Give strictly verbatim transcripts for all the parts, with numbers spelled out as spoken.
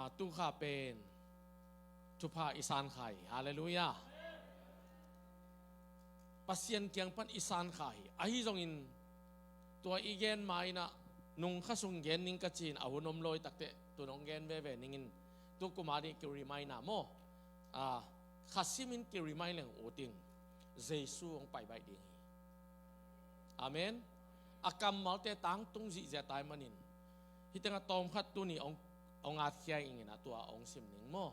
A tu kha pen thupha i san kha hi. Halleluiah. Pasian kiang pan i san kha hi. Ahi zongin tua i gen ma-in ah nung kha sung gen ning ka ci-in a hun om lawi takteh tun hong gen veve ningin tu kum a ding ki remind na maw? A, kha simin ki remind leng uh ding Jesu hong pai baih ding hi. Amen. A kammalte tangtung zihziah tai manin hih tengah tawmkhat tuni hong, hong atkhia ing in ah tua hong sim ning maw?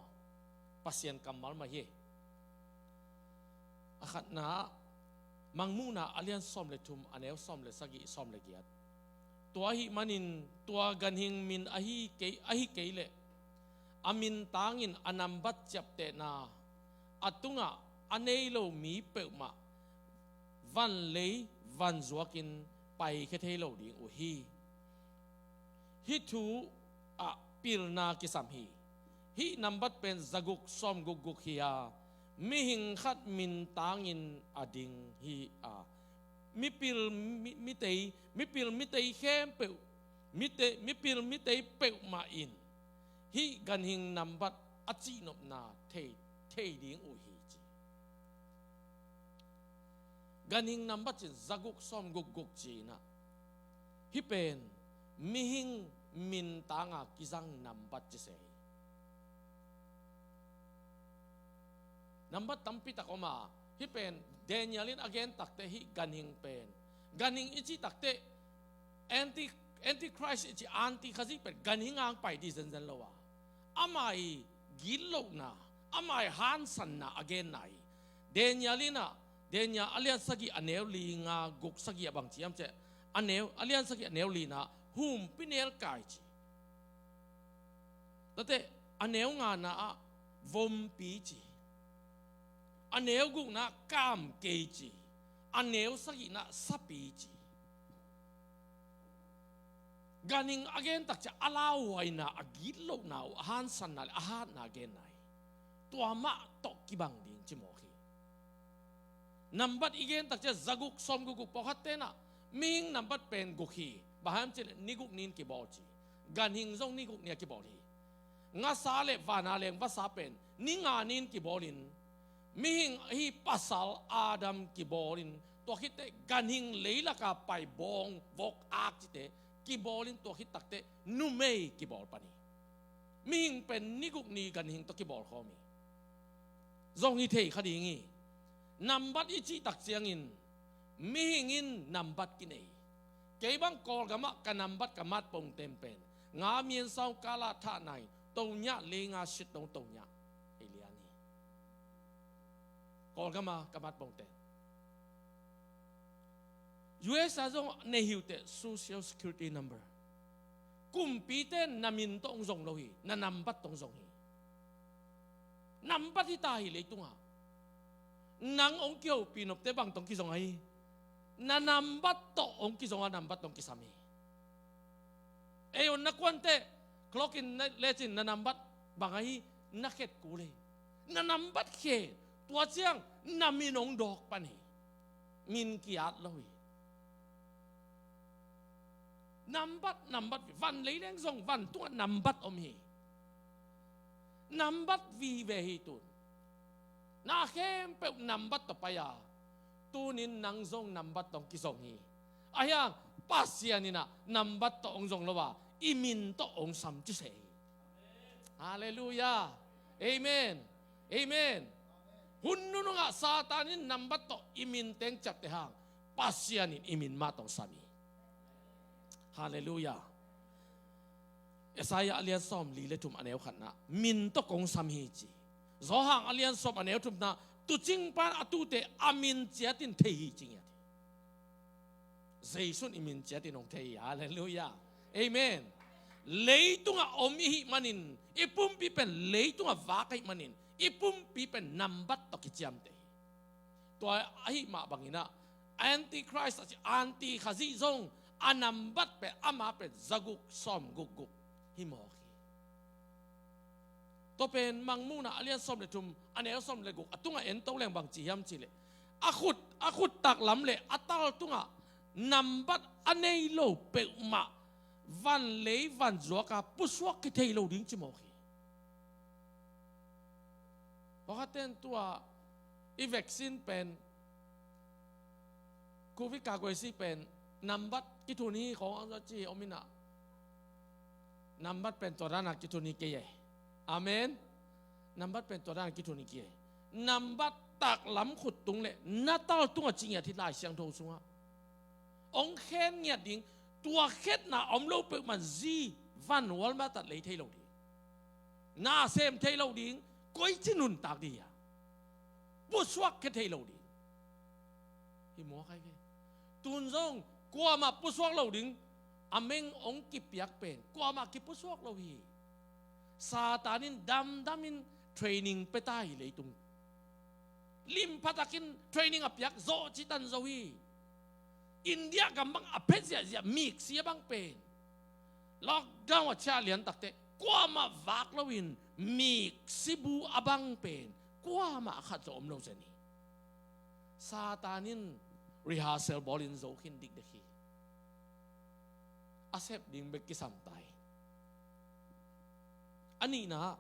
Pasian kammal mah hi. A khatna ah Mangmuhna a lian sawm le thum, a neu sawm le sagih, sawm le giat. Tua ahih manin tua ganhing min ahi kei, ahi kei leh a min tangin a nambat ciaptehna a tungah a nei lo mi peuhmah vanlei vanzuakin paikhia thei lo ding uh hi. Hih thu ah pilna kisam hi. Hih nambat pen zaguk sawmguk guk hi a, mihing khat min tangin a ding hi a, mipil mi, mitei, mipil mitei khempeuh, mite, mipil mitei peuhmah in hih ganhing nambat a cihnopna thei, thei ding uh hi ci. Ganhing nambat cin zaguk sawmguk guk ci-in ah hih pen mihing min tanga kizang nambat ci se hi. Nambat tampi tak om a, hih pen Daniel in a gen takteh hih ganhing pen, ganhing i cih takteh anti, antichrist i cih anti Khazih pen ganhing hong pai ding zenzen lo a, ama i gitlohna, ama i hansanna a genna hi. Daniel in ah, Daniel a lian sagih a neu li nga guk sagih ah bang ci hiam cih leh, a neu, a lian sagih a neu lina ah humpi nelkai ci. Tate, a neu ngana ah vompi ci. A neu gukna ah kamkei ci. A neu sagihna ah sapi ci. Ganhing a gen tak ciang a lauhuaina, a gitlohna uh, a hansanna le a hatna a genna hi. Tua mah tawh kibang ding ci mawk hi. Nambat i gen tak ciang zaguk sawmguk guk, pawlkhatte in ah mihing nambat pen guk hi. Bang hang hiam cih leh ni guk ni-in kibawl ci. Ganhing zong ni guk ni-a kibawl hi. Ngasa le vana leng vasa pen ni nga ni-in kibawlin, mihing ahi pasal Adam kibawlin, tua khit teh ganhing leilaka pai bawng vok ak cite kibawlin, tua khit takteh numei kibawl pan hi. Mihing pen ni guk ni ganhing tawh kibawl khawm hi. Zong hi thei kha ding hi. Nambat i cih tak ciangin mihing in nambat kinei. Kei bang Kawlgamah ka nambat ka mat pongten pen nga mian sau kala thah nai, to nya le nga sit dong to nya. Hei lian hi. Kawlgama ka mat pongten. U S A zong nei hi uh teh Social Security number. Kumpite na min tawh hong zong lo hi, na nambat tawh hong zong hi. Nambat hi ta hi leitungah. Nang hong kihopih nopte bang tawh hong kizong ahi? Na nambat tawh hong kizong a, nambat tawh hong kisam hi. Ei on na kuante clock in na lecin na nambat bang ahi? Na khet kul hi. Na nambat khe, tua ciang na min hong dawk pan hi. Min ki-at lo hi. Nambat, nambat, van lei leng zong vantungah nambat om hi. Nambat vive hi tun. Na khempeuh nambat tawh pai a, tunin nang zong nambat tawh hong kizong hi. Ahi hang Pasian in ah nambat tawh hong zong lo a, i min tawh hong sam ci se hi. Halleluiah. Amen. Amen. Hun nunungah Satan in nambat tawh i min teng ciapteh hang, Pasian in i min mah tawh hong sam hi. Halleluiah. Isaiah a lian sawm li le thum a neu khatna, min tawh kong sam hi ci. Johan a lian sawm a neu thumna, tuucingpa in a tuute a min ciatin thei hi ci ngiat hi. Jesu in i min ciatin hong thei hi. Halleluiah. Amen. Leitungah om i hih manin, i pumpi pen leitungah vak ahih manin, i pumpi pen nambat tawh kiciamteh hi. Tua ahih mah bangin ah Antichrist a ci, anti Khazih zong a nambat pen, ama pen zaguk sawmguk guk hi mawk hi. Tua pen Mangmuhna a lian sawm le thum, a neu sawm le guk, a tungah en to leng bang ci hiam cih leh, a khut, a khut taklam le a tal tungah nambat a nei lo peuhmah vanlei vanzuaka pusuak kithei lo ding ci mawk hi. Pawlkhat ten tua i vaccine pen, Covid ka kuaisi pen nambat kithun hi khawng ang zaw ci om inah. Nambat pen tua dana kithun hi kei e. Amen. Nambat pen tua dana kithun hi kei e. Nambat taklam khut tung le natal tungah ci ngiat hi Lai Siangtho sungah. Ong khen ngiat ding, tua khetna om lo peuhmah zi van hual mah tat lei thei lo ding. Na sem thei lo ding, koici nuntak ding a pusuak khe thei lo ding. Hi mawk ai ve. Tun zong kuamah pusuak lo ding, a meng ong kipiak pen kuamah kipusuak lo hi. Satan in damdamin training pia ta hi leitung. Limphatakin training a piak zawh citan zo hi. India gam bang a phet ziahziah miksi a bang pen, lockdown a ciah lian takteh kuamah vak loin miksi bu a bang pen kuamah a khat zo om lo zen hi. Satan in rehearsal bawlin zo khin dikdek hi. A sep ding bek kisam ta hi. A nihna,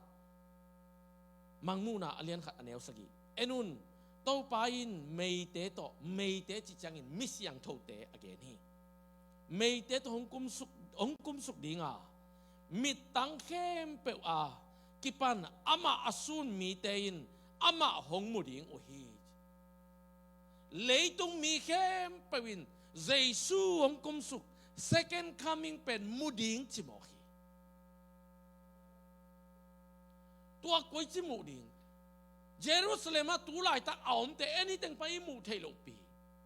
Mangmuhna a lian khat a neu sagih. En un, Topa in meite tawh, meite cih ciangin mi siangthote a gen hi. Meite tawh hong kumsuk, hong kumsuk dinga, mittang khempeuh a kipan amah a sun mite in amah hong mu ding uh hi. Leitung mi khempeuh in Jesu hong kumsuk, second coming pen mu ding ci mawk hi. Tua koici muh ding? Jerusalem ah tu laitak a omte anytime pan i muh theih lohpi.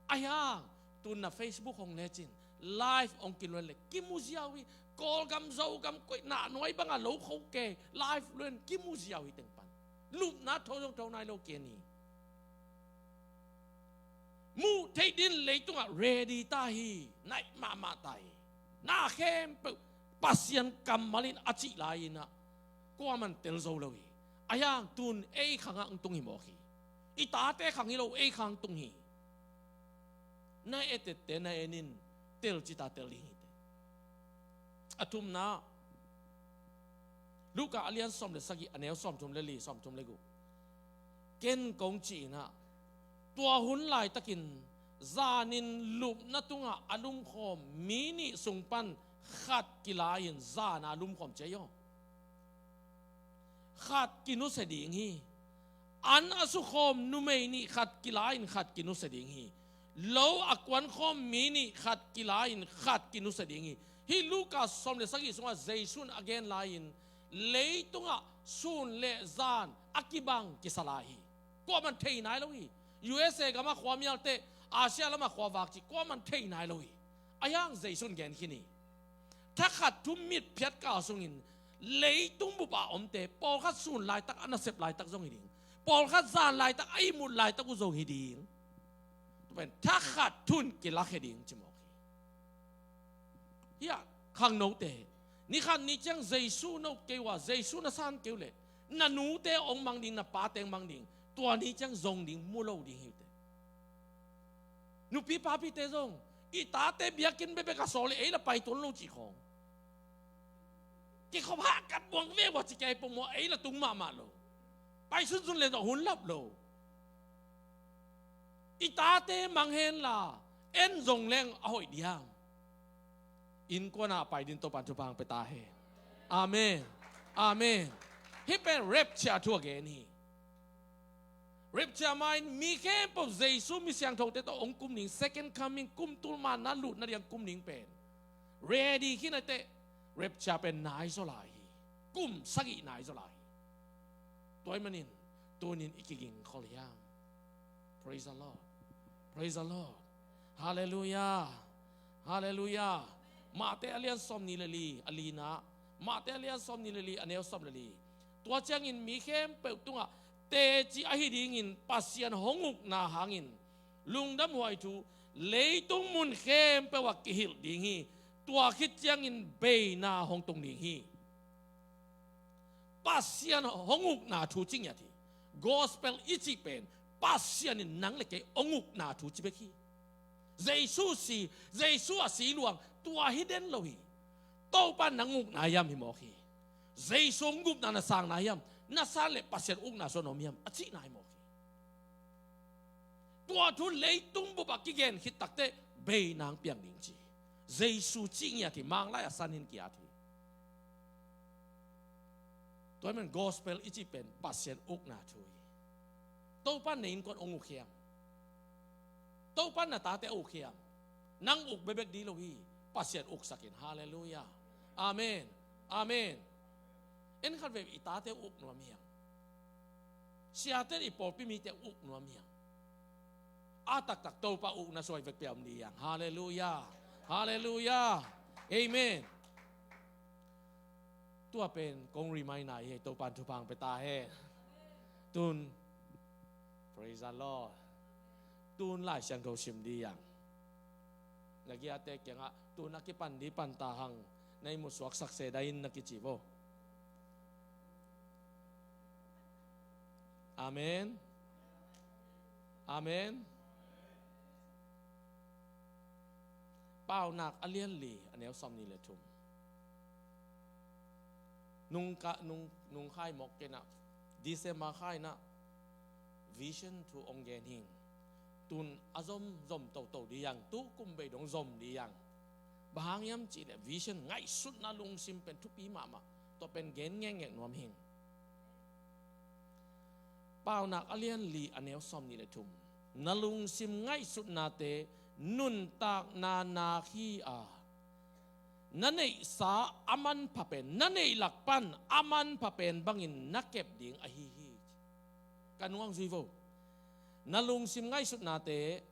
Ahi hang tun na Facebook hong lecin live hong kiluan le kimu ziau hi. Kawlgam, Zogam, koih nah nuai banga lo kho ke live luan kimu ziau hi teng pan. Lupna tho zong tho nai lo kian hi. Muh theih din leitungah ready ta hi, naih mahmah ta hi. Na khempeuh Pasian kammal in a cih lai-inah kuaman tel zo lo hi. Ahi hang tun ei khangah hong tung hi mawk hi. I tate khang hi lo, ei khang tung hi. Na etette na en in, tel cita tel ding hi te. A thumna, Luka a lian sawm le sagih, a neu sawmthum le li, sawmthum le guk. Ken kong ci-inah, tua hun laitakin zanin lupna tungah a lumkhawm mi nih sung pan khat kila-in zana lumkhawm ci aw. Khat kinusia ding hi. An a sukhawm numei nih khat kila-in khat kinusia ding hi. Lo a kuankhawm mi nih khat kila-in khat kinusia ding hi. Hih Luka sawm le sagih sungah Jesu in a gen lai-in leitungah sun le zan a kibang kisa lai hi. Kuaman thei nai lo hi. U S A gamah khua mialte, Asia lamah khua vak cih kuaman thei nai lo hi. Ahi hang Jesu in gen khin hi. Thakhat thu mitphiat kal sungin leitung bup a omte pawlkhat sun laitak, a nasep laitak zong hi ding. Pawlkhat zan laitak, a ihmut laitak uh zong hi ding. Tua pen thakhat thu in kilakhe ding ci mawk hi. Hiah khangnote, ni khat ni ciang Jesu nop kei uh a, Jesu na san kei uh leh na nute hong mang ding, na pate hong mang ding. Tua ni ciang zong ding, mu lo ding hi uh teh. Nupi papite zong, i tate biakinn bekbek a sawl, ei la pai tuan lo cih khawng. Kikhop hahkat buang ve uh a ci kei pongmawh, ei la tung mahmah lo. Pai sunsun le tawh hun lap lo. I tate mang henla, en zong leng a hoih diam. Innkuan ah pai din Topan thupha hong pia ta hen. Amen. Amen. Hih pen rapture thu a gen hi. Rapture ma-in mi khempeuh Jesu mi siangthote tawh hong kum ding, second coming, kum tul manna lutna ding kum ding pen ready khin a teh, rapture pen nai zaw lai hi. Kum sagih nai zaw lai hi. Tua ahih manin tunin i kiging khol hiam? Praise the Lord. Praise the Lord. Hallelujah. Hallelujah. Mate a lian sawm ni le li, a lina. Mate a lian sawm ni le li, a neu sawm le li. Tua ciangin mi khempeuh tungah teci ahi dingin Pasian hong ukna hangin lungdamhuai thu leitung mun khempeuh ah kihilh ding hi. Tua khit ciangin beina hong tung ding hi. Pasian hong ukna thu ci ngiat hi. Gospel i cih pen Pasian in nang le kei hong ukna thu ci bek hi. Jesu si, Jesu a si luang, tua hi den lo hi. Topa nang ukna hiam hi mawk hi. Jesu hong gupna na sangna hiam, Na san le Pasian ukna sung om hiam a cih nai mawk hi. Tua thu leitung bup ah kigen khit takteh bei nang piang ding ci. Jesu cih ngiat hi, Manglai a san in ki-at hi. Tua ahih manin gospel i cih pen Pasian ukna thu hi. Topa na innkuan hong uk hiam? Topa na tate a uk hiam? Nang uk bekbek ding lo hi. Pasian uksak in. Halleluiah. Amen. Amen. En khat veve i tate uk nuam hiam? Siate i pawlpi mite uk nuam hiam? A taktak Topa ukna suai vekpi a om ding hiam? Halleluiah. Halleluiah. Amen. Tua pen kong remind na hi, Topa'n thupha hong pia ta hen. Tun, praise the Lord. Tun Lai Siangtho sim ding hiam? Na giate kiangah tun a kipan ding pan ta hang, na ihmu suaksak se dai in na kici vo. Amen. Amen. Paunak a lian li a neu sawmnih le thum. Nung ka, nung, nung khai mawk kei na, December khai na, vision thu hong gen hing. Tun a zom, zom toto ding hiam, tu kum bei dong zom ding hiam. Bang hang hiam cih leh vision ngaihsutna lungsim pen thupi mahmah. Tua pen gen ngekngek nuam hing. Paunak a lian li a neu sawmnih le thum. Na lungsim ngaihsutnate nuntakna nak hi a, na neihsa a manpha pen, na neih lak pan a manpha pen bangin na kep ding ahi hi. Ka nung hong zui vo. Na lungsim ngaihsutnate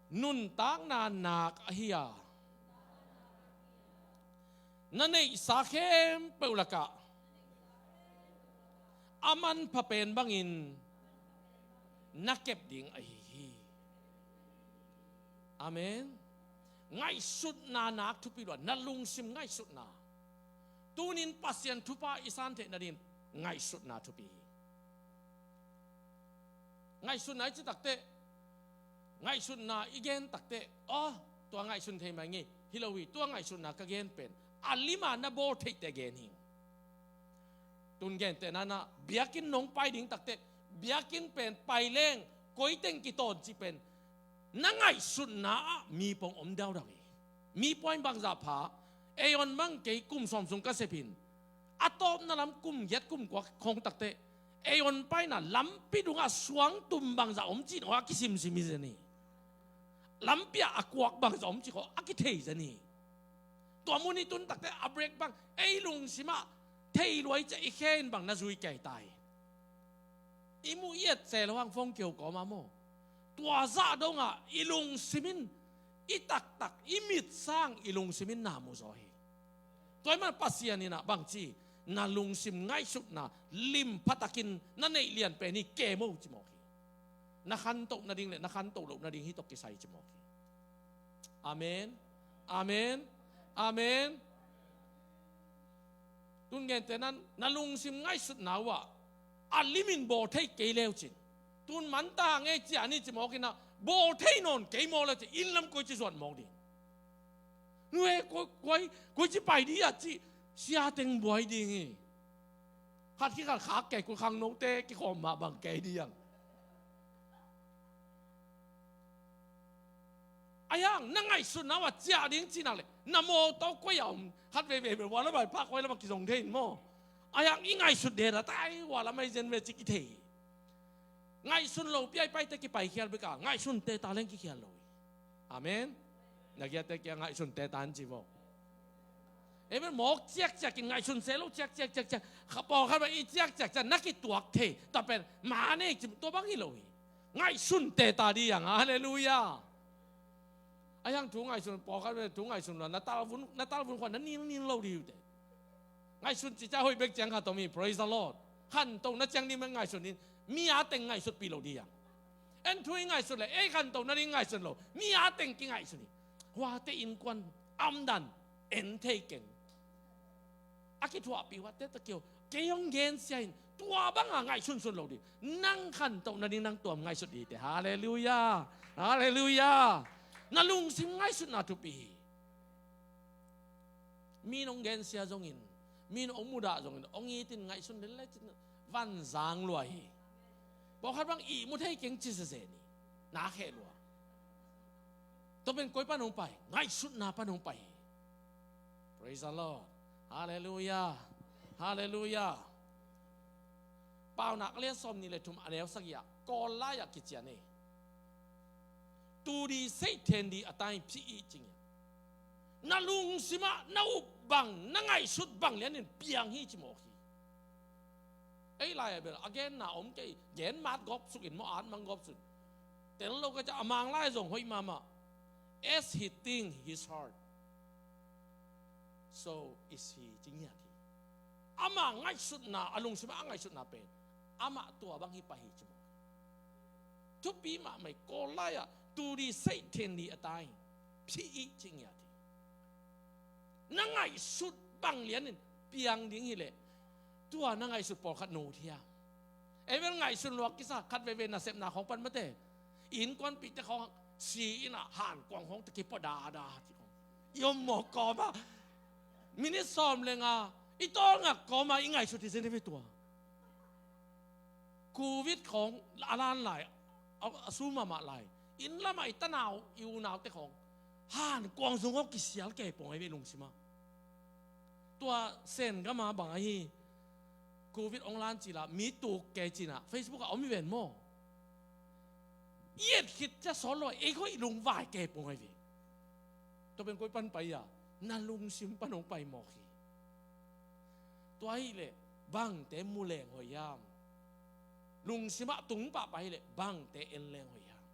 nuntakna nak ahi a, na neihsa khempeuh lakah a manpha pen bangin na kep ding ahi hi. Amen. Ngaihsutna nak thupi lua, na lungsim ngaihsutna. Tunin Pasian thupha i san theih nadingin ngaihsutna thupi hi. Ngaihsutna i ci takteh, ngaihsutna i gen takteh, aw, tua ngaihsun thei mai ngei, hi lo hi, tua ngaihsutna ka gen pen a lima na bawl theihte gen hing. Tun gentehna na biakinn nong pai ding takteh, biakinn pen pai leng koi teng kitawn cih pen na ngaihsutna ah mi pong om daudau hi. Mi pong bangzah pha, ei on bang kei kum sawm sung ka sep hi. A tawpna lam kum giat kum kua khong takteh, ei on paina lampi dungah suangtum bangzah om cih khong a kisimsim hi zen hi. Lampi ah a kuak bangzah om cih khong a kithei zen hi. Tua mun i tun takteh a break bang ei lungsim ah thei lua hi ciah i khe in bang na zui kei ta hi. I mu i et se lo hang phone kiho kawm a maw. Tua zah dongah i lungsim in, i taktak, i mit sang i lungsim in na mu zaw hi. Tua ahih manin Pasian in ah bang ci, na lungsim ngaihsutna lim phatakin na neih lian pen hi, kem o ci mawk hi. Na khantoh nading le na khantoh loh nading hi tawh kisai ci mawk hi. Amen. Amen. Amen. Tun gentehna na lungsim ngaihsutna uh ah a limin bawl thei kei leu cin, tun man ta ngei ciah ni ci mawk in ah, bawl thei nawn kei mawk leu cin, inn lam koi ci zuat mawk ding. Nu he, koi, koi, koi ci pai ding a ci, sia teng buai ding hi. Khat khit khat khak kei, kul khangnote kikhawm mah bang kei ding. Ahi hang na ngaihsutna uh ah ciah ding cih nak leh, na mawtaw koi a om, khat veivei bel ua lam a i phak koi lam a kizong thei in maw. Ahi hang i ngaihsut deda tai ua lam a i zen ve cih kithei hi. Ngaihsun lopi a i paite kipaikhial bek a, ngaihsun teta leng kikhial lo hi. Amen. Na giate kiang ngaihsun teta in ci vo. Amen. Mawk ciakciak in ngaihsun se lo ciakciak ciakciak. Kha pawlkhat bang i ciakciak ciak na kituak thei. Tua pen ma nei ci, tua bang hi lo hi. Ngaihsun teta ding hang. Halleluiah. Ahi hang thu ngaihsun, pawlkhat bang thu ngaihsun lo, na talvun, na talvun khua na nil nil lo ding uh te. Ngaihsun cica hoih bek ciang khat om hi, praise the Lord. Khantohna ciang ding bek ngaihsun in, mi a teng ngaihsutpih lo ding hang. En thu i ngaihsut leh ei khantoh nading ngaihsun lo, mi a teng kingaihsun hi. Huate innkuan a omdan en thei keng. A kithuahpih huate tawh kiho, kei hong gensia in, tua banga ngaihsunsun lo ding. Nang khantoh nading nang tuam ngaihsut ding hi te. Halleluiah. Halleluiah. Na lungsim ngaihsutna thupi hi. Mi nong gensia zongin, Min hong mudah zongin hong itin ngaihsun lel lecin vanzang lua hi. Pawlkhat bang ihmu thei keng ci sese ni. Na kheh lua. Tua pen koi pan hong pai? Ngaihsutna pan hong pai hi. Praise the Lord. Halleluiah. Halleluiah. Paunak lian sawm nih le thum a neu sagih ah Kawl lai-ah kician ei. Tu di seih then di a tai phi i cing ia. Na lungsimah na up bang, na ngaihsut bang lianin piang hi ci mawk hi. Ei lai a bel a genna om kei, gen mat gawp sukin maw, at mang gawp suk. Tel lo ka ca a Mang lai zong hoih mahmah. As he think his heart, so is he ci ngiat hi. Amah ngaihsutna, a lungsimah a ngaihsutna pen amah tua bang hi pah hi ci mawk. Thupi mahmah hi. Kawl lai-ah tu di seih then di a tai phi i cing ia ti. Na ngaihsut bang lianin piang ding hileh tua na ngaihsut pawlkhat no thiam. Ei bel ngaihsun luak kisa khat veve nasepna khawng pan mate. Innkuanpihte khawng si in ah hankuang khawng te kipua dada ti khawng i om mawk kawma. Minit sawm le nga i tawlngak kawma i ngaihsut hi zen hi ve tua. Covid khawng a lan lai, a, a su mahmah lai. Inn lamah i tanau, i unaute khawng hankuang zong aw kisial kei pong ahi ve lungsima. Tua Sen gama bang ahi, Covid ong lan cila mi tuk kei cina Facebook a om i ven maw? I et khit cia sawl lo, ei khawh i lungvai kei pong ahi ve. Tua pen koi pan pai a, na lungsim pan hong pai mawk hi. Tua hileh bangte mu leng hoih hiam? Lungsimah tung pahpah hileh bangte en leng hoih hiam?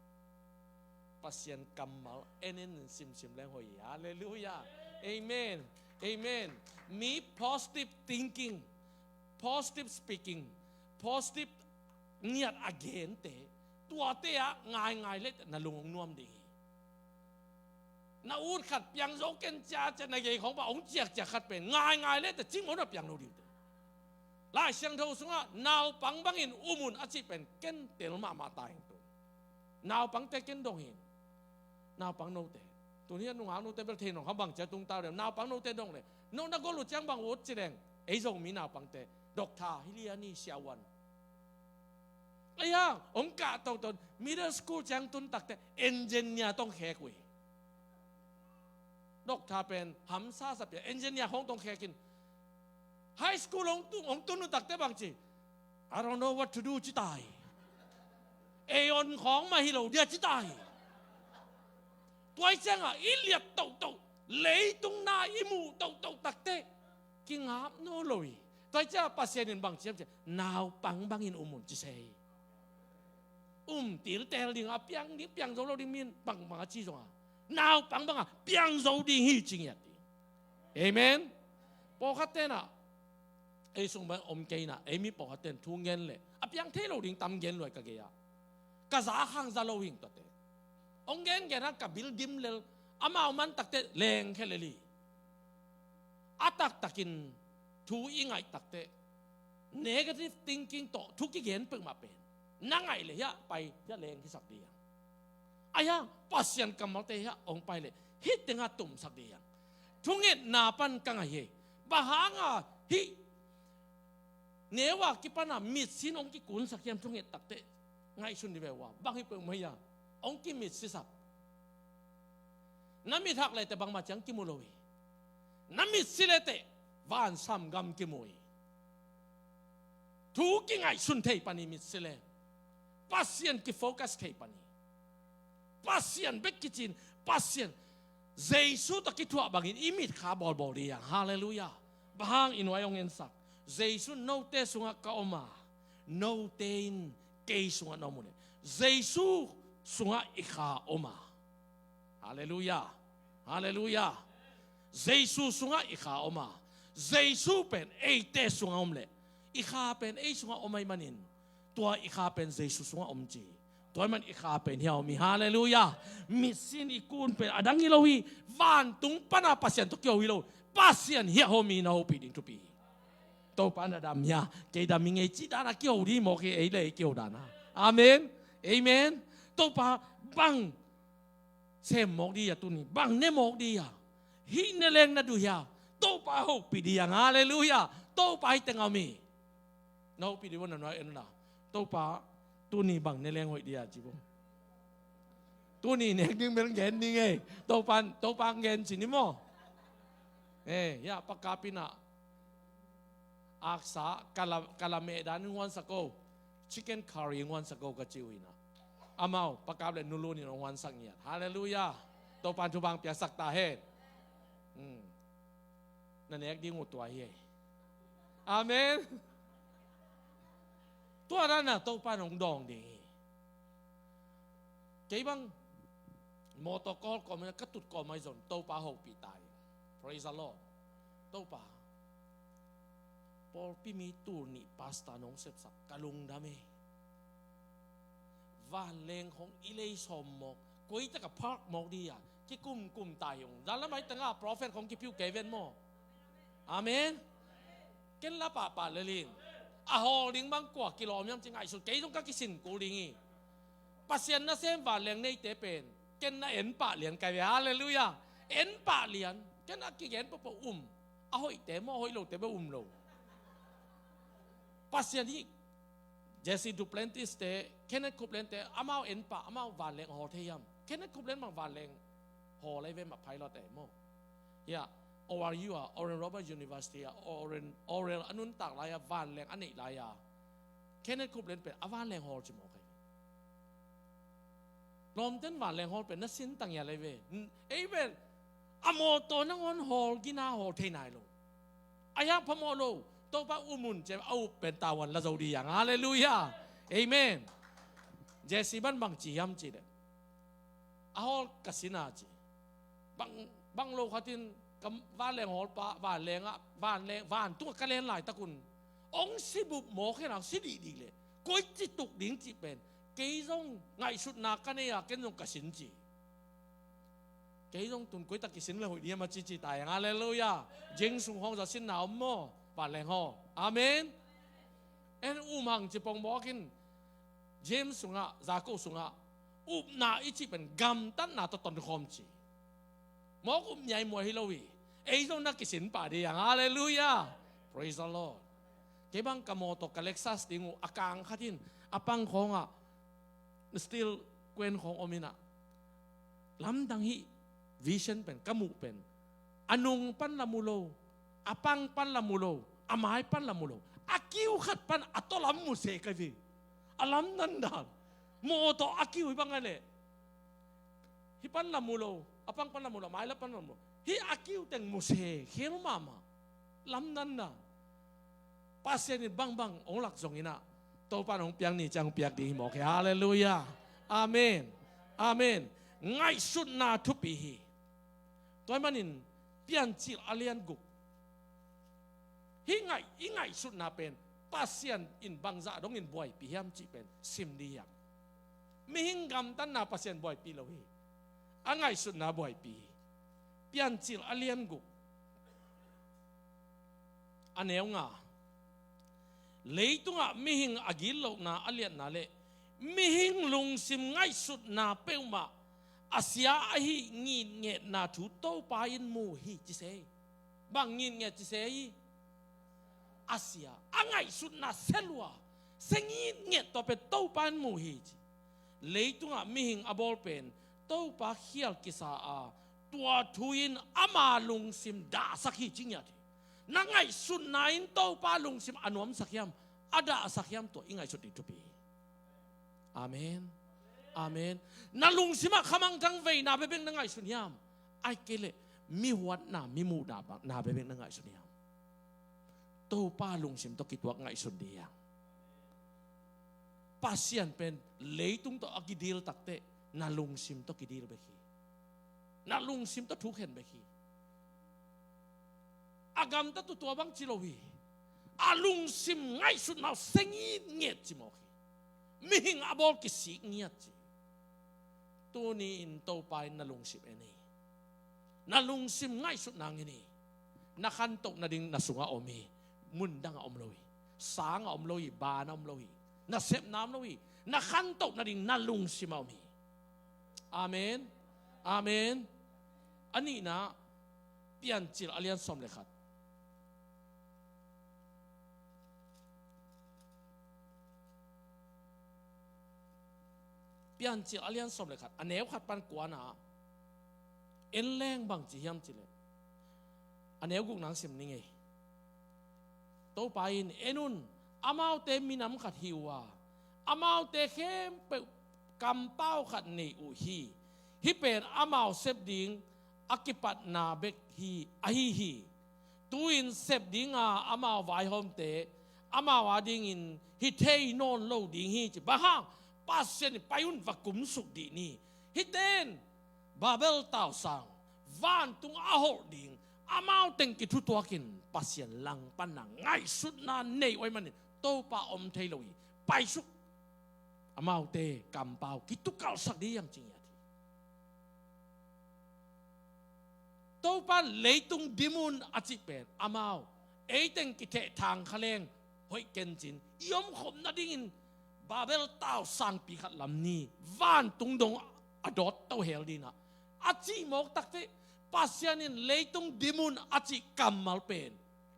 Pasian kammal en en simsim leng hoih hi. Halleluiah. Amen. Amen. Mi positive thinking, positive speaking, positive ngiat a gente, tuate ah ngaingai le na lung hong nuam ding hi. Na ut khat piang zo ken ciacia na gei khawng pa hong ciakciak khat pen ngaingai le ta cing maw na piang lo ding te. Lai Siangtho sungah naupang bangin um un a cih pen ken tel mahmah ta hing tu. Naupangte ken dong hing. Naupang note. Tuni a nungak note bel thei nong kha bang cia tung tau le naupang note dong le no na gol uh ciang bang ut ci leng. Ei Zomi naupangte Doctor hi lia ni siahuan. Aia, hong kah toton middle school ciang tun takte engineer tong khek uh hi. Doctor pen hamsa sapia engineer hong tong khekin. High school hong tun, hong tun uh takte bang ci, I don't know what to do ci tai. Ei on khawng mah hi lo dia ci tai. Tuai ciangah i liat tohtoh, leitung na i muh tohtoh takte kingap nawn lo hi. Tua hi ciah Pasian in bang ciam ciah naupang bangin um un ci se hi. Um tiltel ding a piang ding piang zo lo ding min bangbang a ci zonga naupang banga piang zo ding hi ci ngiat ding. Amen. Pawlkhat tenah ei sung bang om kei inah ei mi pawlkhat ten thu ngen leh a piang thei lo ding tam gen luai ka gei ah. Ka za a khang za lo hing tuate. Ong gen gen a ka bil dim lel amau man takte leng khe lel hi. A taktakin thu i ngaih takte negative thinking tawh thu kigen peuhmah pen na ngaih le hiah pai hiah leng hisak ding a. Aia Pasian kammalte hiah ong pai le hih tengah tumsak ding a. Thungetna pan ka ngaih hi. Bang hanga hih neu a kipana mitsin ong kikunsak hiam thunget takte ngaihsun dih ve ua bang hi peuhmah hi a ong kimitsi sak. Na mit hak lete bangmah ciang kimu lo hi. Na mitsi lete vansam gam kimu hi. Thu kingaihsun thei pani mitsi le Pasian kifocus thei pani. Pasian bek kicin Pasian Jesu tawh kithuah bangin i mitkha bawlbawl dih hiang. Halleluiah. Bang hang i nuai hong ensak Jesu note sungah ka om a note in kei sungah na om uh le Jesu sungah i kha om a. Halleluiah. Halleluiah. Jesu sungah i kha om a Jesu pen eite sungah om le i kha pen ei sungah om ahi manin tua i kha pen Jesu sungah om ci. Tua ahi man i kha pen hiah om hi. Halleluiah. Mitsin i kun pen a dang hi lo hi. Vantung pana Pasian tawh kiho hi lo. Pasian hiah om hi na hopih ding thupi hi. Topa na dam hia kei dam hi ngei cih dana kiho dih mawk hi ei le ei kiho dana. Amen. Amen. Topa bang sem mawk dih a tuni bang ne mawk dih a hih ne leng na duh hia. Topa a hopih ding a, halleluiah. Topa hi teng a om hi. Na hopih ding bang na nuai en na. Topa, tuni bang ne leng hoih ding a ci bang. Tuni nek ding bel gen ding ei. Topa, Topa gen ci ni maw. Eh, ya, pakapina. Aksa, kala, kala mehdan in huansak ko. Chicken curry in huansak ko ka ci uh hi na. Amau, pakap le nulun in huansak ngiat. Halleluiah. Topa in thupha piaksak ta hen. Hmm. Na nek ding uh tua hi ei. Amen. Tua na na Topa in hong dawng ding hi. Kei bang mawtaw kawl kawm ka tut kawm ahi zong Topa hopih ta hi. Praise the Lord. Topa, pawlpi mi tul nih pastor nong sepsak ka lungdam hi. Vanleng hong i lei sawm mawk, koi taka park mawk ding a kikumkum ta hi ung. Dalam ai tanga prophet hong kipiu kei ven maw. Amen. Ken la pahpah lelin a hawl ding bang kua kilawm hiam ci ngaihsut kei zong ka kisin kul ding hi. Pasian nasem vanleng neite pen ken na en pah lian kai ve. Halleluiah. En pah lian. Ken a kigen pawpaw um. A hoihte maw, a hoih lote beuh um lo. Pasian hi. Jesse Duplantis te, Kenneth Copeland te, amau en pah, amau vanleng hawl thei hiam? Kenneth Copeland bang vanleng hawl ahi ve mah, pilot eh maw. Ya, O R U a, Oral Roberts University a, Oral, Oral a nuntak lai a, vanleng a neih lai a, Kenneth Copeland pen a vanleng hawl ci mawk ahi. Lawmten vanleng hawl pen na sin tang ya lei ve. Ei pen a mawtaw nangawn hawl gina hawl thei nai lo. A hiang phamawh lo. Topa um un ci a up pen tavuan la zo ding hi hang. Halleluiah. Amen. Jesse ban bang ci hiam ci leh, a hawl ka sin a ci. Bang, bang lo khatin ka vanleng hawlpa vanleng ah, vanleng, vantung ah ka len laitakun hong si bup mawk hen a, si dihdih leh koi ci tuk ding cih pen kei zong ngaihsutna ka nei a, ken zong ka sin ci. Kei zong tun koi tak kisin le hoih ding hiam a cici ta hi hang. Halleluiah. Jing sung hawng za sinna om maw? Vanleng haw. Amen. En um hang ci pongmawk in. James sungah, Jakob sungah upna i cih pen gamtatna tawh tonkhawm ci. Mawk up ngiai muai hi lo hi. Ei zong na kisin pah ding hi hang. Halleluiah. Praise the Lord. Kei bang ka mawtaw ka Lexus ding uh a kang khat in a pang khawngah steel queen khawng om in ah, lamdang hih vision pen ka muh pen a nung pan la mu lo, a pang pan la mu lo, a mai pan la mu lo, a kiu khat pan a tawlam mu se ka hi ve. A lamdang dan. Mawtaw a kiu hi bang a leh, hih pan la mu lo, a pang pan la mu lo, a mai la pan la mu lo, hih a kiu teng mu se khel mahmah. Lamdang dan. Pasian in bangbang hong lak zong in ah, Topa in hong piak ni ciang hong piak ding hi mawk hi. Halleluiah. Amen. Amen. Ngaihsutna thupi hi. Tua ahih manin Piancil a lian guk, hih ngaih, i ngaihsutna pen Pasian in bangzah dongin buaipih hiam cih pen sim ding hi hang. Mihing gamtatna Pasian buaipih lo hi. A ngaihsutna buaipih hi. Piancil a lian guk, a neu nga. Leitungah mihing a gitlohna a liatna le mihing lungsim ngaihsutna peuhmah a sia ahi ngitngetna thu Topa in mu hi ci se hi. Bang ngitnget ci se hi? A sia, a ngaihsutna sia lua, sia ngitnget tua pen Topa in mu hi ci. Leitungah mihing a bawl pen Topa khial kisa a, tua thu in ama lungsim dahsak hi ci ngiat hi. Na ngaihsutna in Topa lungsim a nuamsak hiam, a dahsak hiam, tua i ngaihsut ding thupi hi. Amen. Amen. Na lungsim ah khamangthang veina bekbek na ngaihsun hiam? Ahih kei leh mi huatna, mi muhna bang na bekbek na ngaihsun hiam? Topa lungsim tawh kituak ngaihsun ding hi hang. Pasian pen leitung tawh a kidil takteh na lungsim tawh kidil bek hi. Na lungsim tawh thukhen bek hi. A gamtat uh tua bang ci lo hi. A lungsim ngaihsutna uh sia ngitnget ci mawk hi. Mihing a bawl kisik ngiat ci. Tuni-in Topa in na lungsim en hi. Na lungsim ngaihsutna ngen hi. Na khantoh nading na sungah om hi. Mundangah om lo hi. Sangah om lo hi. Banah om lo hi. Nasepna om lo hi. Na khantoh nading na lungsimah om hi. Amen. Amen. A nihna, Piancil a lian sawm le khat. Piancil a lian sawm le khat, a neu khat pan kuana ah en leng bang ci hiam cih leh, a neu guk nang sim ni ngei. Topa in, "En un, amaute minam khat hi uh a, amaute khempeuh kampau khat nei uh hi. Hih pen amau sep ding a kipatna bek hi, ahi hi. Tu-in sep dinga amau vaihawmte amau adingin hi thei nawn lo ding hi," ci. Bang hang? Pasian in, "Pai un, va kumsuk dih ni. Hihte in Babel tausang, vantung a holh ding, amau teng kithutuakin Pasian langpanna ngaihsutna nei uh ahih manin Topa om thei lo hi. Paisuk, amaute kampau kitukalhsak dih hiam," ci ngiat hi. Topa in leitung dim un a cih pen amau, ei teng kithehthang kha leng hoih kencin i omkhop nadingin Babel tausangpi khat lam ni, vantung dong a dawt to hel ding a, a cih mawk takteh, Pasian in leitung dim un a cih kammal pen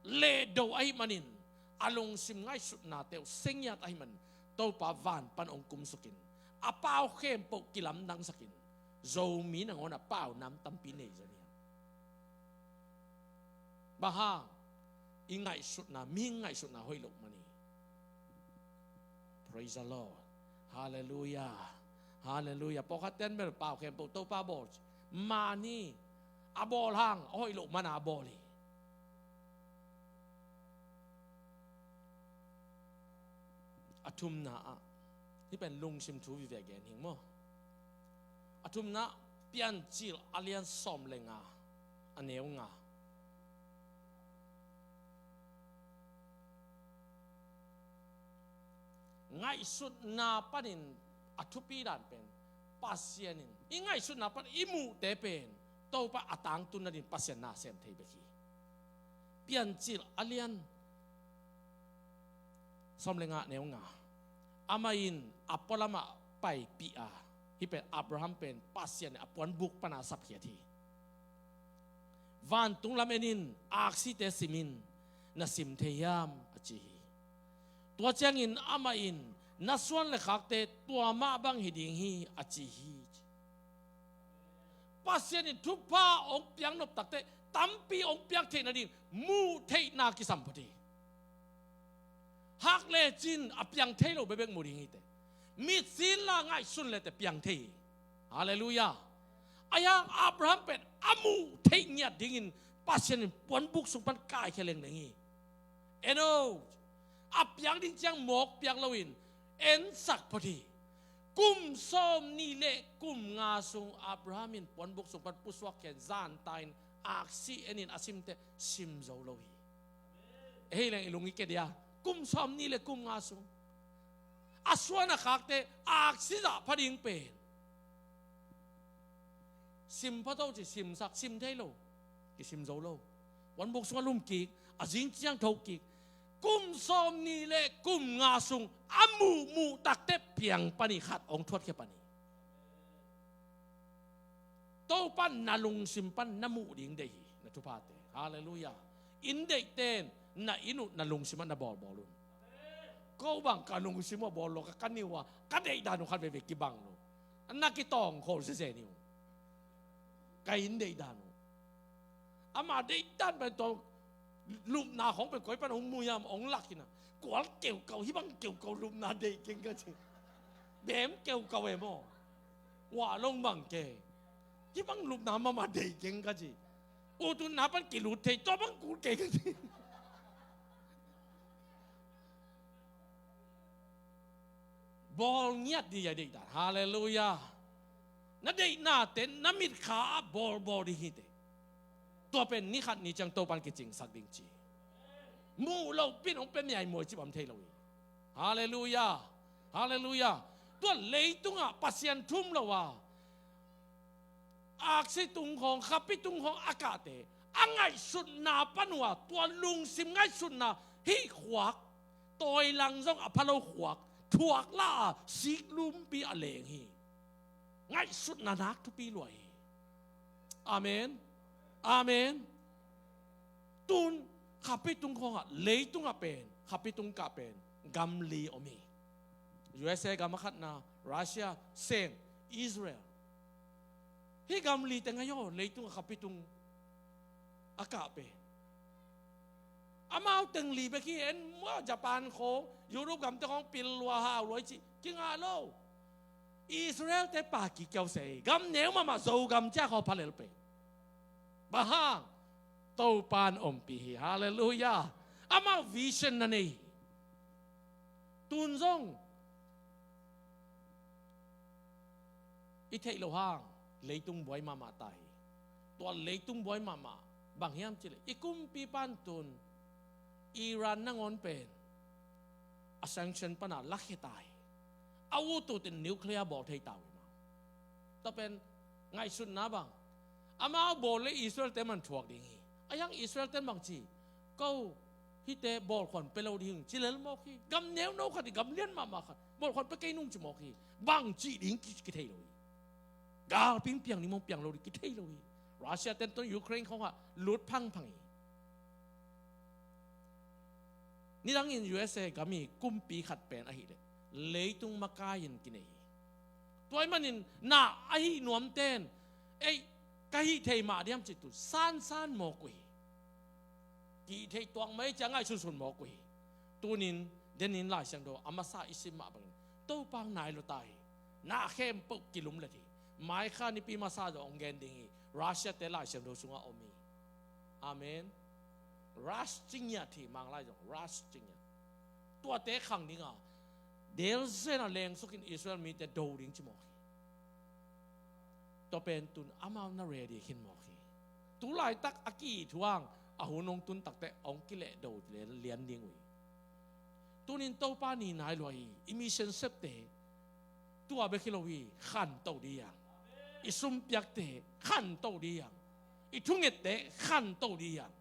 lehdo ahih manin a lungsim ngaihsutnate uh se ngiat ahih manin Topa van pan hong kumsukin a pau khempeuh kilamdangsakin Zomi nangawn a pau nam tampi nei zaw ni. Bang hang? I ngaihsutna, mihing ngaihsutna hoih loh man hi. Praise the Lord. Hallelujah. Hallelujah. Pawlkhat ten bel pau khempeuh Topa bawl ci. Man hi. A bawl hang a hoih loh man a bawl hi. A thumna ah, hih pen lungsim thu vive gen hing maw. A thumna, Piancil a lian sawm le nga, a neu nga. Ngaihsutna panin a thupi dan pen Pasian in, i ngaihsutna pan i muhte pen Topa a tangtun nadin Pasian na sem thei bek hi. Piancil a lian sawm le nga, neu nga. Amah in a pualamah paipih a, hih pen Abraham pen Pasian in a puanbuk pana sapkhiat hi. Vantung lam en in, aksite sim in, na sim thei hiam, a ci hi. Tua ciangin amah in, na suan le khakte tua mah bang hi ding hi, a ci hi. Pasian in thupha hong piak nop takteh tampi hong piak theih nading muh theihna kisam phot hi. Hak lecin a piang thei lo bekbek mu ding hi teh. Mitsi inla ngaihsun le teh piang thei hi. Halleluiah. Ahi hang Abraham pen a muh theih ngiat dingin Pasian in puanbuk sung pan kaikhia lengleng hi. En o, a piak ding ciang mawk piak loin ensak phot hi. Kum sawmnih le kum nga sung Abraham in puanbuk sung pan pusuak khia in, zanta in, aksi en in a simte sim zo lo hi. Ei leng i lung i ke dia, kum sawmnih le kum nga sung a suan a khakte aksi zah pha ding pen sim pha to ci, simsak, sim thei lo, kisim zo lo. Puanbuk sung a lum kik, a zing ciang tho kik. Kum sawmnih le kum nga sung a muhmuh takteh piang pan hi, khat hong thuatkhia pan hi. Topa in na lungsim pan na muh ding deih hi, na thuphate. Halleluiah. Inn deihte in na inn uh na lungsim ah na bawlbawl un. Ko bang ka lungsim uh a bawl lo, ka, ka niu a ka deih dan uh khat veivei kibang lo. Na kitawng khol sese niu. Ka inn deih dan uh. Ama deih dan pen tua lupna khong pen koi pan hong mu hiam, hong lak in a, kual keukau, hih bang keukau lupna deih keng ka ci. Bem keukau e maw. Wah long bang ke. Hih bang lupna mahmah deih keng ka ci. Ututna pan kilut thei, tua bang kul kei ka ci. Bawl ngiat dih a deih dan. Halleluiah. Na deihnate na mitkha ah bawlbawl dih hi teh. Tua pen ni khat ni ciang Topa in kicingsak ding ci. Muh loh pin hong pia miaimuai cip om thei lo hi. Halleluiah. Halleluiah. Tua leitungah Pasian thum lo a, aksi tung khawng, khapi tung khawng a kahte a ngaihsutna pan uh a, tua lungsim ngaihsutna hih khuak, tawilang zong a pha lo khuak thuak la a, sik lumpi a leng hi. Ngaihsutna nak thupi lua hi. Amen. Amen. Tun khapi tung khawngah, leitungah pen, khapi tung kah pen gam li om hi. U S A gam a khatna, Russia, seng, Israel. Hih gam li teng ahi aw, leitung a khapi tung a kah pen. Amau teng li bek hi, en maw, Japan khawng, Europe gamte khawng pil lua hau lua i cih kingah lo. Israel-te pa kikiau se hi. Gam neu mahmah, Zogam ciah khawng phalel pen. Bang hang? Topa'n ompih hi. Halleluiah. Amau vision na nei hi. Tun zong i theih loh hang leitung buai mahmah ta hi. Tua leitung buai mahmah bang hiam cih leh i kumpipa'n tun Iran nangawn pen a sanction pana lakhia ta hi. A ut utin nuclear bawl thei ta uh hi mah. Tua pen ngaihsutna bang, amau bawl leh Israel-te man thuak ding hi. A hiang Israel-te'n bang ci, ko hihte bawlkhuan pia lo ding hi ci lel mawk hi. Gam neuno khat hi, gam lian mahmah khat, bawlkhuan pia kei nung ci mawk hi. Bang cih ding ki, kithei lo hi. Galpi piang ding maw, piang lo ding kithei lo hi. Russia-te'n tun Ukraine khawngah lut phangphang hi. Nidangin U S A gam i kumpi khat pen ahih leh leitung makai-in kinei hi. Tua ahih manin na ahi nuamte'n, ei, ka hih thei mah diam cih tun sansan mawk uh hi. Kihih thei tuak mai cia ngaihsunsun mawk uh hi. Tunin, denin Lai Siangtho a masa i sim mah bangin Topa hong nai lua ta hi. Na khempeuh kilumlet hi. Mai kha nipi masa zong hong gen ding hi. Russia-te Lai Siangtho sungah om hi. Amen. Rush ci ngiat hi, Manglai zong rush ci ngiat. Tuate khang dinga, delzena lengsukin Israel mite do ding ci mawk hi. Tua pen tun amau na ready khin mawk hi. Tu laitak a ki-it uh hang, a hun hong tun takteh hong kilehdo lian ding uh hi. Tunin Topa ni nai lua hi. I mission septe tua bek hi lo hi, khanto ding hi hang. I sumpiakte khanto ding hi hang. I thungette khanto ding hi hang.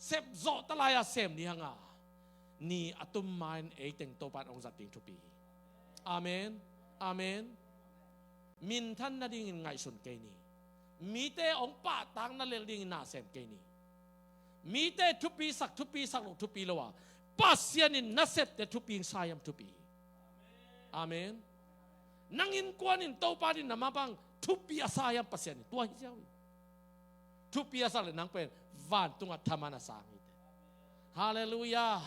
Sepzawh ta lai-a sem ding hi hang a, ni a tum ma-in eiteng Topa'n hong zat ding thupi hi. Amen. Amen. Minthan nadingin ngaihsun kei ni. Mite hong pahtakna lel dingin na sem kei ni. Mite thupisak, thupisak lo, thupi lo a, Pasian in na septe thupi sa hiam? Thupi hi. Amen. Nang innkuan in Topa in na mah bang thupi a sa hiam? Pasian in tua hi ziau hi. Thupi a sak leh nang pen vantungah thaman a sang hi teh. Halleluiah.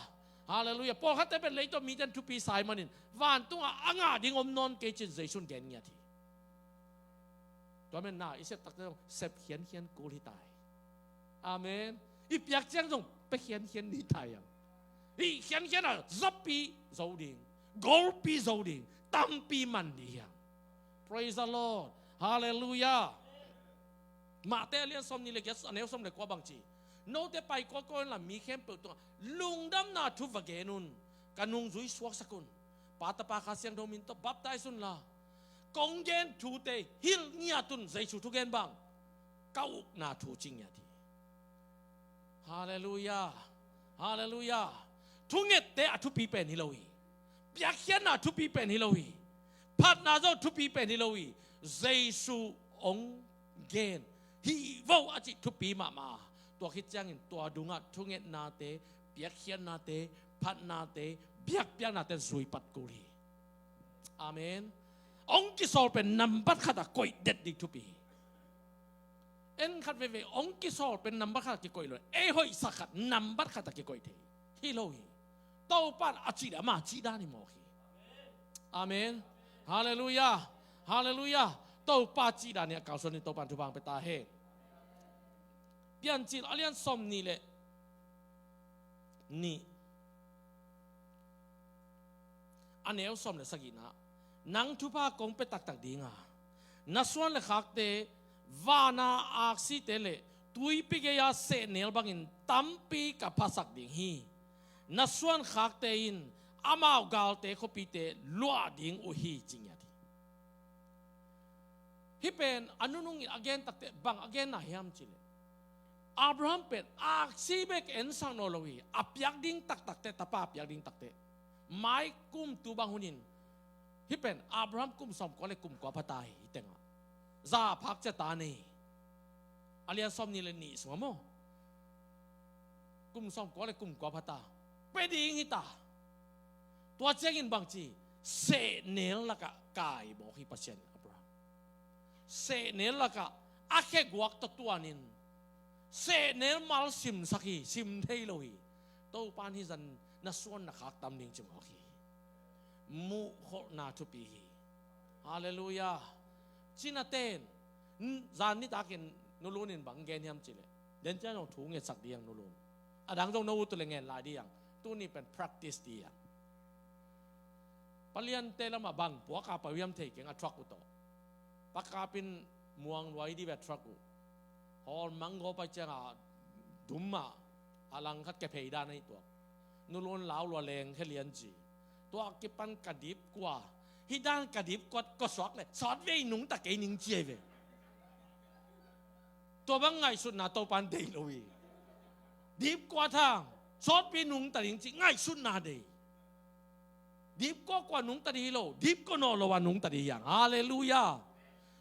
Halleluiah. Pawlkhatte pen leitung mite'n thupi sa ahih manin vantungah a ngah ding om nawn kei ci-in Jesu'n gen ngiat hi. Tua manin na i sep takteh zong sep khiankhian kul hi ta hi. Amen. I piak ciang zong pia khiankhian ni ta hi hang. Hih khiankhian a zapi zo ding, golpi zo ding, tampi man ding hi hang. Praise the Lord. Halleluiah. Matthai a lian sawmnih leh giat, a neu sawm leh kua bang ci, note pai kuakua unla mi khempeuh tungah lungdamna thu va gen un. Ka nungzui suaksak un. Pa, Tapa, Kha Siangtho min tawh baptize unla, kong gen thute hilh ngiat un. Jesu thugen bang, ka ukna thu ci ngiat hi. Halleluiah. Halleluiah. Thungette a thupi pen hi lo hi. Piakkhiatna a thupi pen hi lo hi. Phatna zong thupi pen hi lo hi. Jesu hong gen hih vo a cih thupi mahmah. Tua khit ciangin tua dungah thungetnate, piakkhiatnate, phatnate, biakpiaknate zuipat kul hi. Amen. Hong kisawl pen nambat khatah koih det ding thupi hi. En khat veve hong kisawl pen nambat khat a kikoih lo. Ei hoihsak khat nambat khat a kikoih thei hi lo hi. Topa a cih dan, ama cih dan hi mawk hi. Amen. Halleluiah. Halleluiah. Topa cih dan hi a kalsuan in Topa in thupha hong pia ta hen. Piancil a lian sawmnih leh nih, a neu sawm leh sagihna, nang thupha kong pia taktak dinga, na suan leh khakte vana aksite leh tuipi gei-a sehnel bangin tampi ka phasak ding hi. Na suan khakte in amau galte khuapite luah ding uh hi, ci ngiat hi. Hih pen a nunungin a gen takteh bang a genna hiam cih leh, Abraham pen aksi bek ensak nawn lo hi. A piak ding taktak teh, tapa a piak ding tak teh, mai kum tu bang hunin, hih pen Abraham kum sawmkua leh kum kua pha ta hi, hih tengah. Za phak cia ta nei. A lian sawmnih leh nih sungah maw, kum sawmkua leh kum kua pha ta. Pia ding hi ta. Tua ciangin bangci, sehnel lakah kai mawk hi Pasian in Abraham. Sehnel lakah a kheguak tawh tuanin, sehnel mal simsak hi, sim thei lo hi. Topan hih zan na suan na khak tam ding ci mawk hi. Muhkholhna thupi hi. Halleluiah. Cinate in, zan nitakin Nu Lun in bang gen hiam cih leh, den ciang zong thu ngetsak ding a Nu Lun. A dang zong na ut uh leh ngen lai ding a. Tuni pen practice ding a. Paliante lamah bang puak a pai uh hiam thei keng a truck uh tawh. Pakap in muang luai ding ve a truck uh. Hawl mang gaw pai ciangah dum ah a langkhat kephei dan ahi tuak. Nu Lun lau lua leng khe lian ci. Tua kipan ka dipkua. Hih dan ka dipkua kua suak leh sawtvei nungta kei ning ci ahi ve. Tua bang ngaihsutna Topan deih lo hi. Dipkua thang, sawtpi nungta ding ci ngaihsutna deih. Dipkua kua nungta ding hi lo, dipkua nawn lo a nungta ding hi hang. Halleluiah.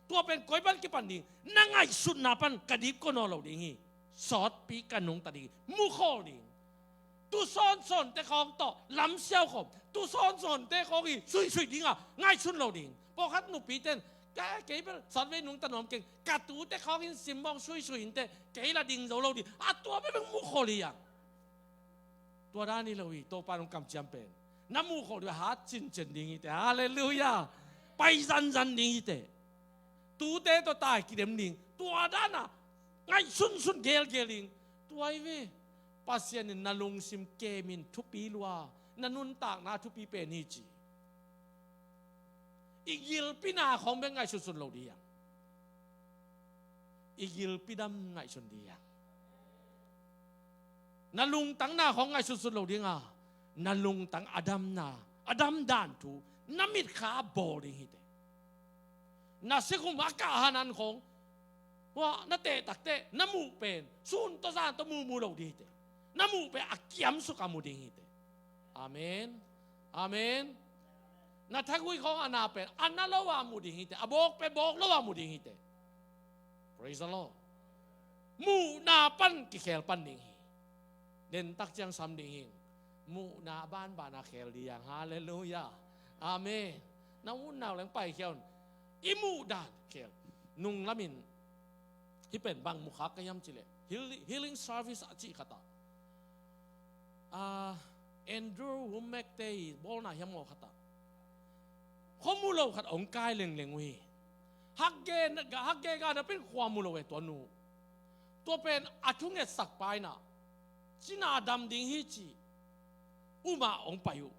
Tua pen koi pan kipan ding, na ngaihsutna pan ka dipkua nawn lo ding hi. Sawtpi ka nungta ding hi. Mukhawl ding. Tu sawnsawnte khawng tawh lamsiau khawm, tu sawnsawnte khawng hi suisui ding a ngaihsun lo ding. Pawlkhat nupite in, kei, kei bel sawtvei nungta nuam keng, ka tute khawng in simmawng suisui inteh, kei la ding zo lo ding. A tua bel beng mukhawl hi hang. Tua dan hi lo hi, Topan hong kamciam pen. Na mukhawl ding hat cincian ding hiteh. Halleluiah. Pai zanzan ding hiteh. Tute tawh tai kidem ding. Tua dan a ngaihsunsun gelgel ding. Tua hi ve. Pasian in na lungsim kemin thupi lua, na nuntakna thupi pen hi ci. I gilpina khawng bek ngaihsunsun lo ding a, i gilpi dam ngaihsun ding a. Na lungtangna khawng ngaihsunsun lo ding a, na lungtang a damna, a dam dan thu na mitkha a bawl ding hiteh. Na sikhum a kah hanan khawng, hua na teh takteh na muh pen sun tawh zan tawh mumu lo ding hiteh. Na muh pen a kiamsuk a mu ding hiteh. Amen. Amen. Na thagui khawng a na pen a na lo a mu ding hiteh. A bawk pen bawk lo a mu ding hiteh. Praise the Lord. Muhna pan kikhel pan ding hi. Dentak ciang sam ding hi. Muhna a banban a khel ding hi hang. Halleluiah. Amen. Na utna uh leng paikhia un. I muhdan khel. Nunglamin hih pen bang mukhak ka hiam cih leh, heal-, healing service a cih khat ah, ah, Andrew Wommack te i bawlna hiam maw khat ah, khuamu lo khat hong kai lengleng uh hi. Hakge, hakge gah na pen khuamu lo e tua nu. Tua pen a thungetsak pa in ah, cina dam ding hi ci, um ah hong pai uh.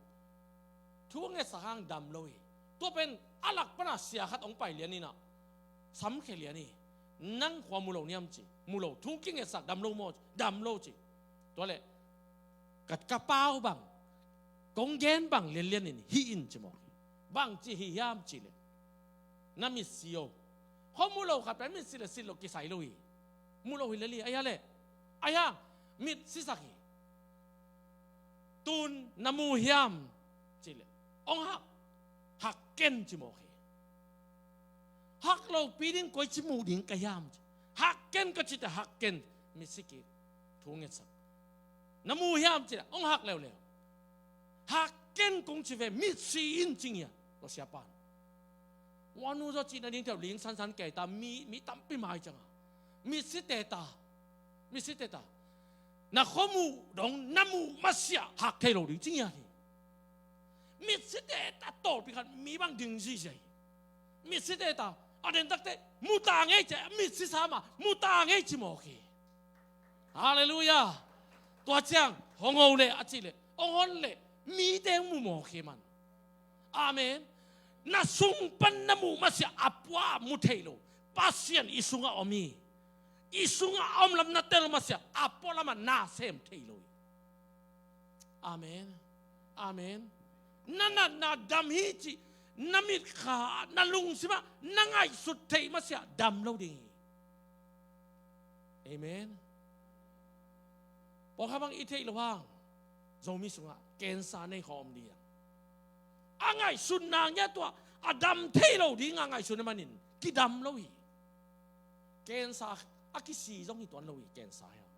Thungetsak hang dam lo hi. Tua pen a lak pan a sia khat hong pai lian in ah, samkhia lian hi. Nang khua mu lo niam ci, mu lo. Thu kingetsak dam lo maw, dam lo ci. Tua leh ka, ka pau bang, kong gen bang lianlian in hih in ci mawk hi. Bang ci hi hiam cih leh, na mitsi o. Khuamu lo khat pen mitsi leh sit lo kisai lo hi. Mu lo hi lel hi, ahi a leh, ahi hang mitsisak hi. Tun na mu hiam cih leh, hong hak, hak ken ci mawk hi. Hak lopi ding koici mu ding ka hiam ci. Hak ken ka cih teh hak ken, mitsi kik, thu ngetsak. Na mu hiam cih leh hong hak leuleu. Hak ken kong ci ve, mitsi in ci ngiat, tua siapa in. Ua nu zaw cih nading teh ling sansan kei ta, mi, mi tampi mai ciang a, mitsite ta, mitsite ta. Na khuamu dong na muh masiah hak thei lo ding ci ngiat hi. Mitsite ta tawlpi khat mi bang ding zihziah hi. Mitsite ta, a den tak teh mu ta ngei ci, mitsi sa mah mu ta ngei ci mawk hi. Halleluiah. Tua ciang hong ho leh a cih leh, hong hon leh mite hong mu mawk hi man. Amen. Na sung pan na muh masiah a pua mu thei lo. Pasian i sungah om hi. I sungah a om lam na tel masiah a pua lamah na sem thei lo hi. Amen. Amen. Na natna dam hi cih na mitkha, na lungsimah na ngaihsut theih masiah dam lo ding hi. Amen. Pawlkhat bang i theih loh hang, Zomi sungah cancer nei khawm ding a, a ngaihsutna ngiat tua a dam thei lo ding a ngaihsut ahih manin kidam lo hi. Cancer a kisi zong hi tuan lo hi, cancer hi a.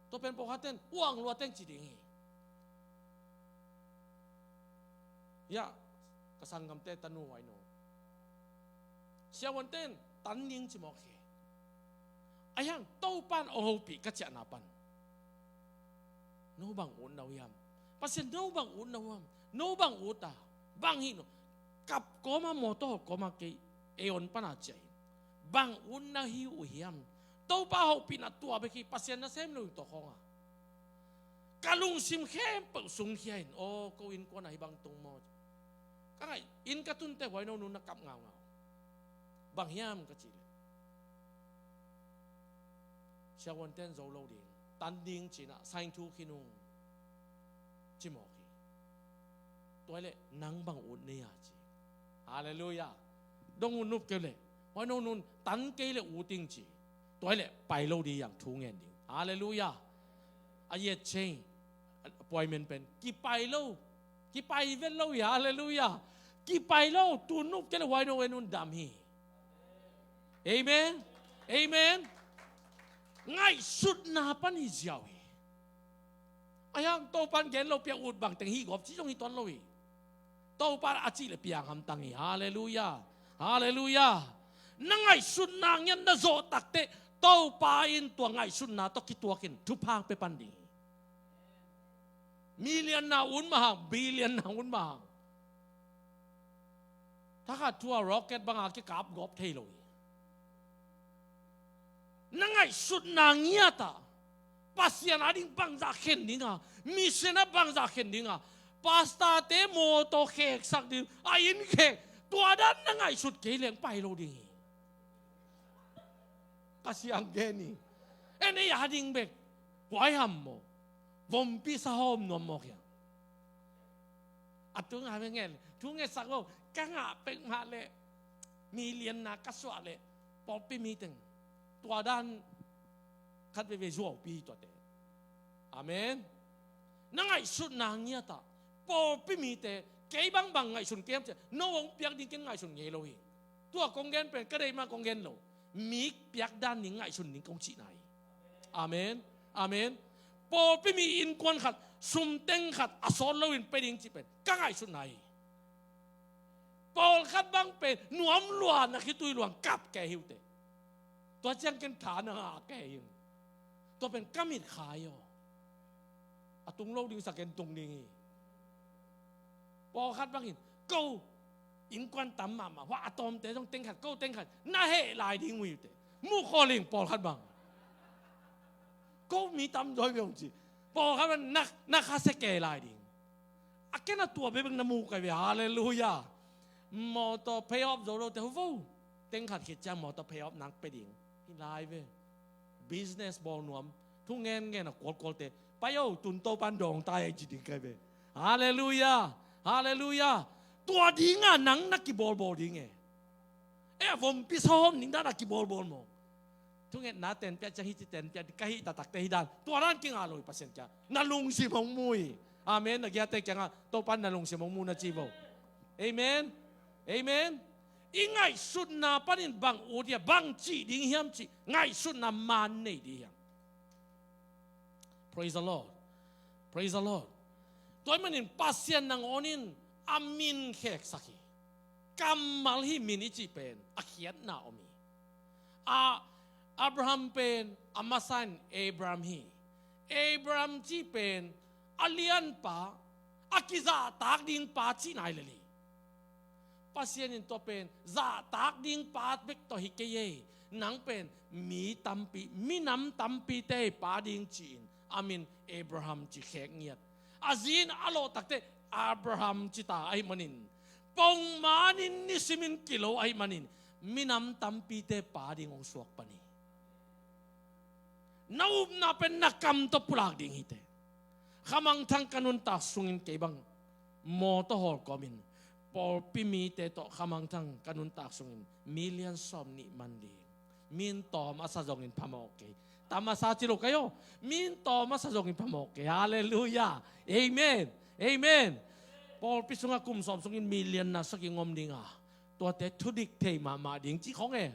Tua pen pawlkhat ten uang lua teng ci ding hi. Ya, ka sanggamte tanu huai no. Siavuanten tan ding ci mawk hi. Ahi hang Topan a hopih ka ciahna pan no bang ut na uh hiam? Pasian no bang ut na uh hiam? No bang ut a bang hi no? Kap kawma mawtaw kawma kei ei on pana ciah hi. Bang ut na hi uh hiam? Topa hopihna tua bek hi. Pasian nasem lo hi tawh khawnga ka lungsim khempeuh sungkhia in, aw, ko innkuan ahi bang tung maw? Ka ngaih in ka tunte huai no nun na kap ngaungau. Bang hiam ka cih leh siavuanten zo lo ding, tan ding cinah saing thu khin ung ci mawk hi. Tua leh nang bang ut nei a ci. Halleluiah. Dong uh nup keu leh huai no nun tan kei leh ut ing ci. Tua leh pai lo ding hiang thu ngen ding. Halleluiah. A yet cei puaimen pen kipai lo, kipai vet lo hi. Halleluiah. Kipai lo. Tu nup kei leh huai no en un dam hi. Amen. Amen. Ngaihsutna pan hi ziau hi. Ahi hang Topan gen lo piak ut bangteng hi gawp ci zong hi tuan lo hi. Topa a cih le piang hamtang hi. Halleluiah. Halleluiah. Na ngaihsutna ngiat na zawh takteh Topa in tua ngaihsutna tawh kituakin thupha pe pan ding hi. Million na un mahang, billion na un mahang. Thakhat thu a rocket banga kikap gawp thei lo hi. Na ngaihsutna ngiat ah Pasian ading bangzah khen dinga, mission ah bangzah khen dinga, pastorte mawtaw kheksak ding a inn khek, tua dan na ngaihsut kei leng pai lo ding hi. Ka siang gen hi. En ei ading bek huai ham maw? Vompi sahawm nuam mawk hiang. A tunga ve ngen thu ngetsak lo ka ngah pek mah leh million na ka suah leh pawlpi mi teng tua dan khat veve zuaupi tuate. Amen. Na ngaihsutna ngiat ah pawlpi mite kei bangbang ngaihsun kei hiam ciah no hong piak ding ken ngaihsun ngei lo hi. Tua kong gen pen ka deih mah kong gen lo. Mi piak dan ding ngaihsun ding kong cihna hi. Amen. Amen. Pawlpi mi innkuan khat sum teng khat a sawt loin pe ding cih pen ka ngaihsutna hi. Pawlkhat bang pen nuam lua na khitui luang kap kei hi uh teh. Tua ciang ken tha na ngah kei hi uh. Tua pen ka mit khai aw. A tung lo ding sa ken tung ding hi. Pawlkhat bangin ko innkuan tam mahmah hua a tawmte zong teng khat ko teng khat na heh lai ding uh hi uh teh. Mu khawl ing pawlkhat bang. Ko mi tam zaw hi ve hong ci. Pawlkhat bang na, na khasia kei lai ding. A ken a tua bebek na mu kai ve. Halleluiah. Mawtaw pay off zo lote hu vo. Teng khat khit ciang mawtaw pay off nak pe ding hi lai ve. Business bawl nuam thu ngen ngen a kualkualte pai o tun Topan dawng ta ei ci ding kai ve. Halleluiah. Halleluiah. Tua dinga nang na kibawlbawl ding e. E a vompi sawm ning dan a kibawlbawl maw? Thungetna tenpiah ciang hih ci tenpiah ka hih taktakte hi dan tua dan kingah lo hi Pasian kiang. Na lungsim hong mu hi. Amen. Na giate kiangah Topan na lungsim hong mu na ci vo. Amen. Amen. I ngaihsutna panin bang ut hiam, bang cih ding hiam cih ngaihsutna man nei ding hiam? Praise the Lord. Praise the Lord. Tua ahih manin Pasian nangawn in a min kheksak hi. Kammal hi min i cih pen a khiatna om hi. A Abraham pen a masa in Abram hi. Abram cih pen a lianpa, a kizahtak ding pa cihna hi lel hi. Pasian in tua pen zahtak ding pa bek tawh hi kei ei. Nang pen mi tampi, minam tampite pa ding ci-in a min Abraham ci khek ngiat. A zi in a lawh takte Abraham ci ta ahih manin, pongman in nisimin kilo ahih manin minam tampite pa ding hong suak pan hi. Na upna pen na kam tawh pulak ding hi teh. Khamangthang ka nuntak sungin kei bang mawtaw hawl kawmin pawlpi mite tawh khamangthang ka nuntak sungin million sawm nih man ding. Min tawm a sa zongin phamawh kei. Tam a sa ci lo kai aw. Min tawm a sa zongin phamawh kei. Halleluiah. Amen. Amen. Pawlpi sungah kum sawm sungin million na sa kingom dinga, tuate thudik thei mahmah ding ci khong e.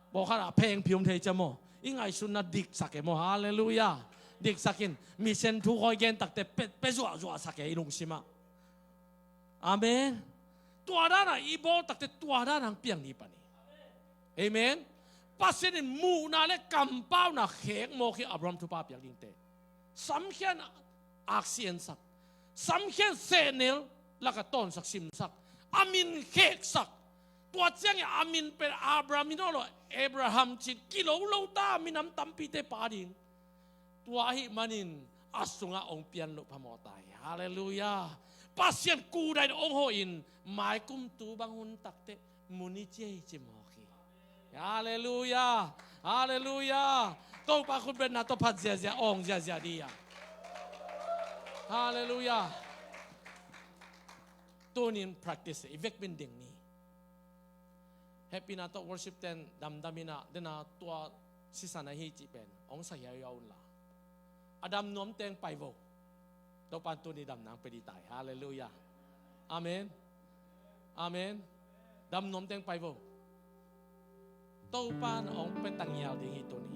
Pawlkhat ah phengphi om thei cia maw? I ngaihsutna diksak e maw? Halleluiah. Diksak in. Mission thu khawi gen takte pe, pe zuahzuahsak e i lungsimah. Amen. Tua dan a i bawl takte tua dan a hong piang ni pan hi. Amen. Pasian in muhna le kampauna khek mawk hi. Abraham thupha piak dingte, samkhian aksi ensak, samkhian sehnel laka tawnsak simsak, a min kheksak. Tua ciangin a min pen Abraham hi nawn lo, Abraham ci-in kilolo ta, minam tampite pa ding. Tua ahih manin a sungah hong pian loh phamawh ta hi. Halleluiah. Pasian kudai hong hawhin maikum tu bang hun takteh mun i ci hi ci mawk hi. Halleluiah. Halleluiah. Topa khut betna tawh phat ziazia, awng ziazia dih a. Halleluiah. Tunin practice i vekpi-in ding ni. Hehpihna tawh worship ten damdam in ah, dena tua sisan ahi cih pen hong sa hiauhiau unla, a dam nuam teng pai vo. Topa in tuni damna hong pia dih ta hi. Halleluiah. Amen. Amen. Dam nuam teng pai vo. Topa in hong pia tangial ding hi tuni.